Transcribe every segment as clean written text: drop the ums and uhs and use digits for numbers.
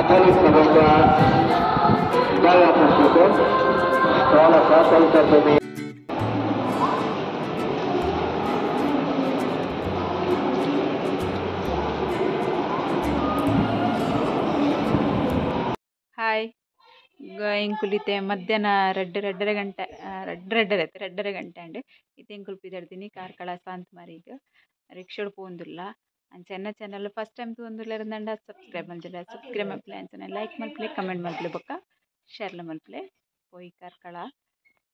Catholic ಸಭೆತ Dalla Scuola Cattolica Domenica. Hi ಎಂಕುಲಿತೆ ಮಧ್ಯಾಹ್ನ ರಡ್ಡ್ ರಡ್ಡರೆ ಗಂಟೆ ರಡ್ಡ್ ರಡ್ಡರೆ ರಡ್ಡರೆ ಗಂಟೆ ಅಂಡ್ ಇತ್ತೆ ಎಂಕುಲು ಪಿದಡ್ದಿನಿ ಕಾರ್ಕಳ ಸಾಂತ್ಮಾರಿಗ್ ರಿಕ್ಷಾಡ್ ಪೋವೊಂದುಲ್ಲ. ಅಂಚ ಎನ್ನ ಚಾನಲ್ ಫಸ್ಟ್ ಟೈಮ್ ತೂವೊಂದುಲ್ಲೆರ್ ಸಬ್ಸ್ಕ್ರೈಬ್ ಮಲ್ದಿಲ್ಲ ಸಬ್ಸ್ಕ್ರೈಬ್ ಮಲ್ಪುಲೆ ಅಂಚನೆ ಲೈಕ್ ಮಲ್ಪುಲೆ ಕಮೆಂಟ್ ಮಲ್ಪುಲೆ ಬೊಕ್ಕ ಶೇರ್ಲ ಮಲ್ಪುಲೆ ಪೋಯಿ ಕಾರ್ಕಳ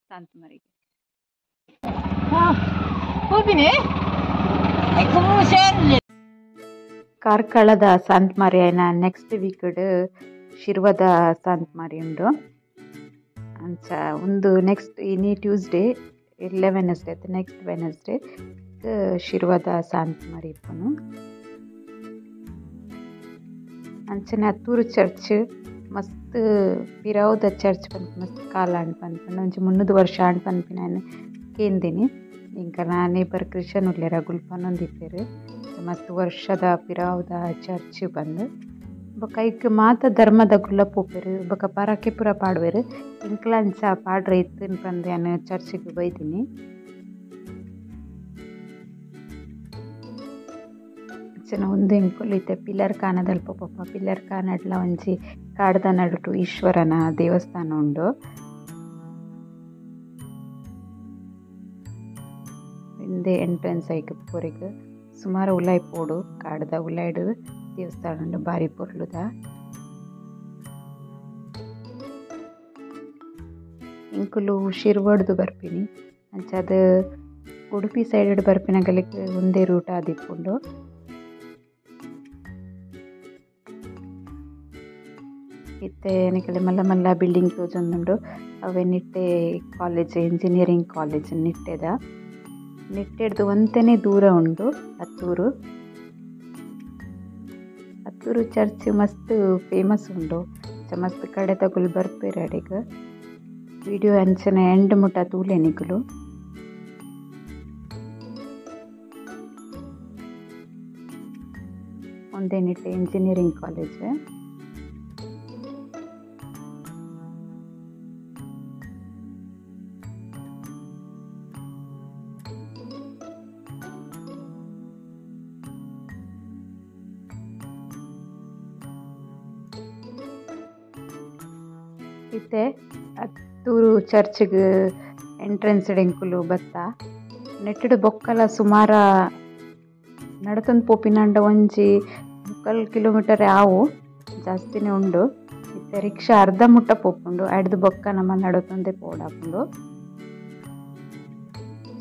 ಸಾಂತ್ಮಾರಿಗ್. ಕಾರ್ಕಳದ ಸಾಂತ್ಮಾರಿ ಆಯಿನ ನೆಕ್ಸ್ಟ್ ವೀಕ್ ಶಿರ್ವದ ಸಾಂತ್ಮಾರಿ ಉಂಡು. ಅಂಚ ಉಂದು ನೆಕ್ಸ್ಟ್ ಇನಿ ಟ್ಯೂಸ್ಡೇ ಇಲ್ಲ ವೆನಸ್ಡೇ ಅತ್ತ ನೆಕ್ಸ್ಟ್ ವೆನಸ್ಡೇ ಶಿರ್ವದ ಸಾಂತ್ಮಾರಿ ಇಪ್ಪುನು. ಅಂಚನೆ ಅತ್ತೂರು ಚರ್ಚ್ ಮಸ್ತ್ ಪಿರಾವುದ ಚರ್ಚ್ ಪನ್ಪಿ ಮಸ್ತ್ ಕಾಲ ಆಂಡ್ ಪನ್ಪುಂಡು ಒಂಜಿ 300 ವರ್ಷ ಆಂಡ್ ಪನ್ಪಿನ ಕೇಂದಿನಿ. ಎಂಕಲ್ನ ನೇಬರ್ ಕ್ರಿಶ್ಚಿಯನ್ ಉಲ್ಲೆರ್ ಅಗುಲು ಪನೊಂದಿತ್ತೆರ್ ಮಸ್ತ್ ವರ್ಷದ ಪಿರಾವುದ ಚರ್ಚ್ ಪಂದ್. ಬೊಕ ಐಕ್ ಮಾತ ಧರ್ಮದಕುಲ್ಲ ಪೋಪೆರ್ ಬೊಕ ಪರಕೆ ಪೂರ ಪಾಡುವೆರ್. ಎಂಕ್ಲ ಅಂಚ ಪಾಡ್ರೆ ಇತ್ತ್ಂಡ್ ಪಂದ್ ಯಾನ್ ಚರ್ಚಿಗ್ ಬೈದಿನಿ. ಅಂಚನೆ ಉಂದು ಎಂಕುಲು ಇತ್ತೆ ಪಿಲ್ಲರ್ ಕಾನದಲ್ಪ ಪೋಪ. ಪಿಲ್ಲರ್ ಕಾನಡ್ಲ ಒಂಜಿ ಕಾಡ್ದ ನಡುಟು ಈಶ್ವರನ ದೇವಸ್ಥಾನ ಉಂಡು. ಇಂದೇ ಎಂಟ್ರೆನ್ಸ್ ಐಕ್ ಪೋರೆಗ್ ಸುಮಾರು ಉಲಾಯಿ ಪೋಡು ಕಾಡ್ದ ಉಲಾಯ್ಡ್ ದೇವಸ್ಥಾನ ಉಂಡು ಬಾರಿ ಪೊರ್ಲುದ. ಎಂಕುಲು ಶಿರ್ವಡ್ದು ಬರ್ಪಿನಿ ಅಂಚಾದ್ ಉಡುಪಿ ಸೈಡ್ ಬರ್ಪಿನಗಲಿಕ್ ಉಂದೇ ರೂಟ್ ಆದಿಪ್ಪುಂಡು. ಇತ್ತೆ ನಿಕಲೆ ಮಲ್ಲ ಮಲ್ಲ ಬಿಲ್ಡಿಂಗ್ ತೋಜೊಂದುಂಡು ಅವೆ ನಿಟ್ಟೆ ಕಾಲೇಜ್ ಇಂಜಿನಿಯರಿಂಗ್ ಕಾಲೇಜ್ ನಿಟ್ಟೆದ. ನಿಟ್ಟೆಡ್ದು ಒಂತೆನೆ ದೂರ ಉಂಡು ಅತ್ತೂರು. ಅತ್ತೂರು ಚರ್ಚ್ ಮಸ್ತ್ ಫೇಮಸ್ ಉಂಡು. ಮಸ್ತ್ ಕಡೆತಕುಲು ಬರ್ಪೆರ್ ಅಡೆಗ್. ವಿಡಿಯೋ ಅಂಚನೆ ಎಂಡ್ ಮುಟ್ಟ ತೂಲೆ ನಿಕುಲು. ಒಂದೇ ನಿಟ್ಟೆ ಇಂಜಿನಿಯರಿಂಗ್ ಕಾಲೇಜ್. ಇತ್ತೆ ಅತ್ತೂರು ಚರ್ಚ್ಗ್ ಎಂಟ್ರೆನ್ಸ್ ಎಂಕುಲು ಬತ್ತ. ನೆಟ್ಟುಡು ಬೊಕ್ಕಲ ಸುಮಾರ ನಡತೊಂದು ಪೋಪಿನಂಡ ಒಂಜಿ 3/4 ಕಿಲೋಮೀಟರ್ ಆವು ಜಾಸ್ತಿನೇ ಉಂಡು. ಇತ್ತೆ ರಿಕ್ಷಾ ಅರ್ಧ ಮುಟ್ಟ ಪೋಪುಂಡು ಅಡ್ದು ಬೊಕ್ಕ ನಮ್ಮ ನಡತೊಂದೇ ಪೋಡಾಪುಂಡು.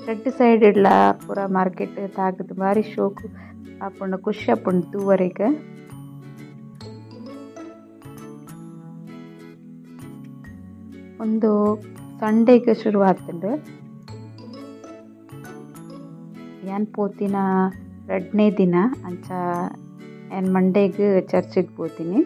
ರಡ್ಡ್ ಸೈಡ್ ಇಡ್ಲ ಪೂರ ಮಾರ್ಕೆಟ್ ತಾಗದ್ ಬಾರಿ ಶೋಕು ಆಪುಂಡು ಖುಷಿ ಆಪುಂಡು ತೂವರೆಗ್. ಒಂದು ಸಂಡೇಗ್ ಶುರು ಆತುಂಡು. ಯಾನ್ ಪೋತಿನ ರಡ್ಡನೇ ದಿನ ಅಂಚ ಯಾನ್ ಮಂಡೇಗ್ ಚರ್ಚಿಗ್ ಪೋತಿನಿ.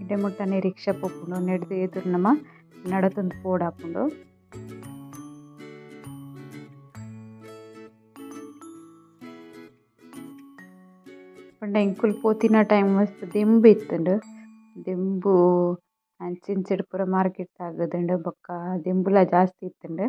ಇಡೆ ಮುಟ್ಟನೆ ರಿಕ್ಷಾ ಪೋಪುಂಡು ನೆಡ್ದು ಎದುರು ನಮ ನಡತೊಂದು ಪೋಡಾಪುಂಡು. ಪಂಡ ಎಂಕುಲು ಪೋತಿನ ಟೈಮ್ ಮಸ್ತ್ ದೆಂಬು ಇತ್ತುಂಡು. ದೆಂಬು ಅಂಚಿಂಚಿಡ್ ಪೂರ ಮಾರ್ಕೆಟ್ ತಾಗದುಂಡು ಬೊಕ್ಕ ದೆಂಬುಲ ಜಾಸ್ತಿ ಇತ್ತುಂಡು.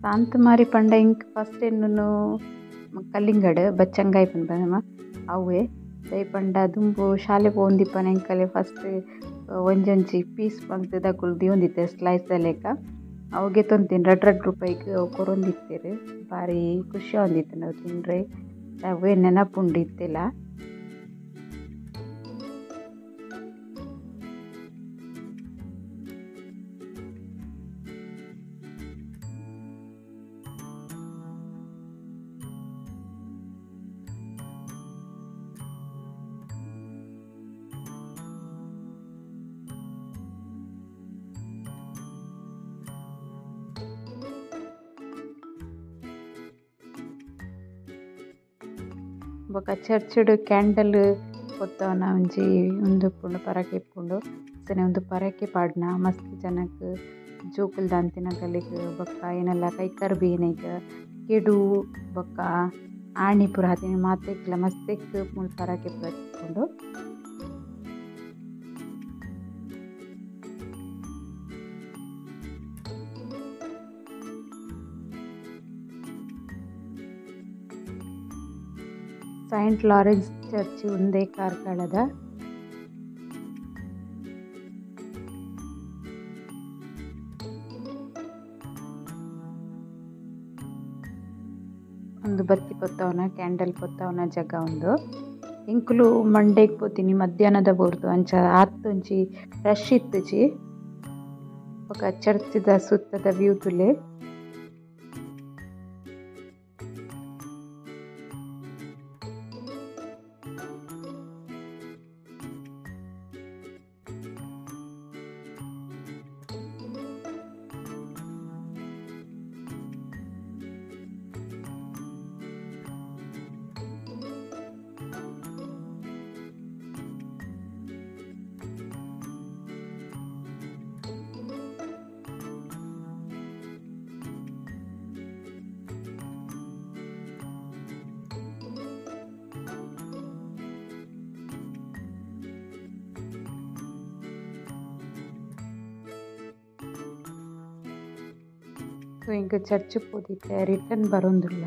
ಸಾಂತಮಾರಿ ಪಂಡ ಇಂಕ್ ಫಸ್ಟ್ ಎನ್ನುನು ಕಲ್ಲಿಂಗಡ್ ಬಚ್ಚಂಗಾಯಿ ಪನ್ಪನಮ ಅವ್ವೆ ದೈ ಪಂಡ ದುಂಬು ಶಾಲೆ ಪೋವೊಂದಿಪ್ಪನ ಎಂಕಲೆ ಫಸ್ಟ್ ಒಂಜೊಂಜಿ ಪೀಸ್ ಪಂತ್ ದಕುಲು ದೀವೊಂದಿತ್ತೆರ್ ಸ್ಲೈಸ್ ದ ಲೆಕ ಅವು ಗೆತೊಂತಿನಿ ರಡ್ಡ್ ರಡ್ಡ್ ರೂಪಾಯಿಗ್ ಅವು ಕೊರೊಂದಿತ್ತೆರ್. ಬಾರಿ ಖುಷಿ ಆವೊಂದಿತ್ತ್ಂಡ್ ಅವು ತಿನ್ರೆ ಅವೇ ನೆನಪುಂಡು ಇತ್ತೆಲ. ಬೊಕ ಚರ್ಚ್ ಡ್ ಕ್ಯಾಂಡಲ್ ಪೊತ್ತವನ ಒಂಜಿ ಉಂದು ಇಪ್ಪುಂಡು ಪರಕೆ ಇಪ್ಪುಂಡು. ಅಂಚನೆ ಉಂದು ಪರಕೆ ಪಾಡ್ನ ಮಸ್ತ್ ಜನಕ್ ಜೋಕುಲು ದಾಂತಿನಕಲೆಗ್ ಬೊಕ ಏನಲ ಕೈಕಾರ್ ಬೇನೆಗ್ ಕೆಡು ಬೊಕ ಆಣಿ ಪೂರ ಆತಿನ ಮಾತೆಕ್ಲ ಮಸ್ತೆಕ್ ಮೂಲು ಪರಕೆ ಪೂರ ತಿಕ್ಕುಂಡು. ಸೈಂಟ್ ಲಾರೆನ್ಸ್ ಚರ್ಚ್ ಉಂದೆ ಕಾರ್ಕಳದ. ಉಂದು ಬತ್ತಿ ಪೊತ್ತವನ ಕ್ಯಾಂಡಲ್ ಪೊತ್ತವನ ಜಗ ಉಂದು. ಎಂಕುಲು ಮಂಡೇಗ್ ಪೋತಿನಿ ಮಧ್ಯಾಹ್ನದ ಬೋರ್ದು ಅಂಚ ಆತ್ ಒಂಜಿ ರಶ್ ಇತ್ತುಜಿ. ಬೊಕ ಚರ್ಚ್ದ ಸುತ್ತದ ವ್ಯೂ ತೂಲೆ. ಸೊ ಎಂಕ್ ಚರ್ಚ್ ಪೋದಿತ್ತೆ ರಿಟರ್ನ್ ಬರೊಂದುಲ್ಲ.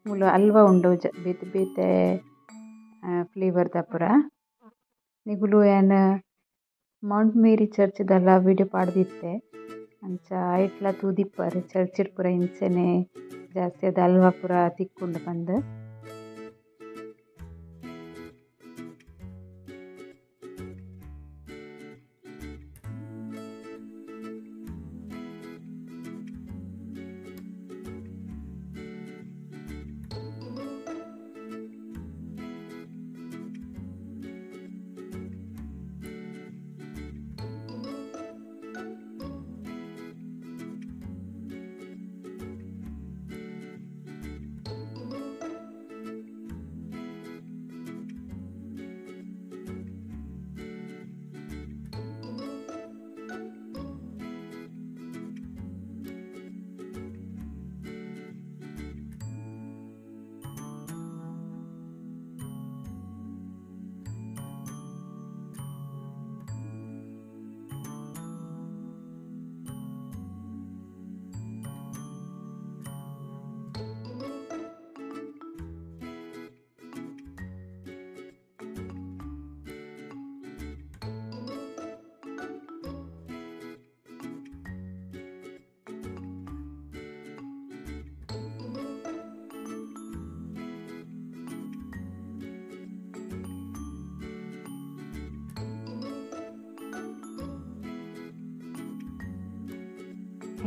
ಮೂಲು ಅಲ್ವ ಉಂಡು ಬೇತೆ ಬೇತೆ ಫ್ಲೇವರ್ ದ ಪೂರ. ನಿಗುಲು ಯಾನ್ ಮೌಂಟ್ ಮೇರಿ ಚರ್ಚ್ ದಲ್ಲ ವಿಡಿಯೋ ಪಾಡ್ದಿತ್ತೆ. ಅಂಚ ಐಟ್ಲ ತೂದಿಪ್ಪರ್ ಚರ್ಚ್ ಪೂರ ಇಂಚನೆ ಜಾಸ್ತಿ ಅದ ಅಲ್ವ ಪೂರ ತಿಕ್ಕುಂಡು ಪಂದ್.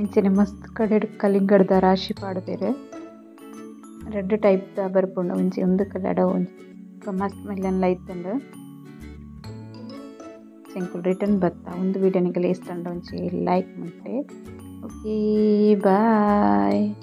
ಇಂಚನೆ ಮಸ್ತ್ ಕಡೆಡ್ ಕಲಿಂಗಡದ ರಾಶಿ ಪಾಡ್ದೆರ್. ರಡ್ಡ್ ಟೈಪ್ ದ ಬರ್ಪುಂಡು ಒಂಜಿ ಉಂದು ಕಲರ್ದ ಒಂಜಿ ಮಸ್ತ್ ಮೆಲ್ಲನ್ಲ ಇತ್ತುಂಡು. ಎಂಕುಲು ರಿಟರ್ನ್ ಬತ್ತ. ಉಂದು ವಿಡಿಯೋ ನಿಕಲೆ ಇಷ್ಟ ಒಂಜಿ ಲೈಕ್ ಮಲ್ಪುಲೆ. Okay bye.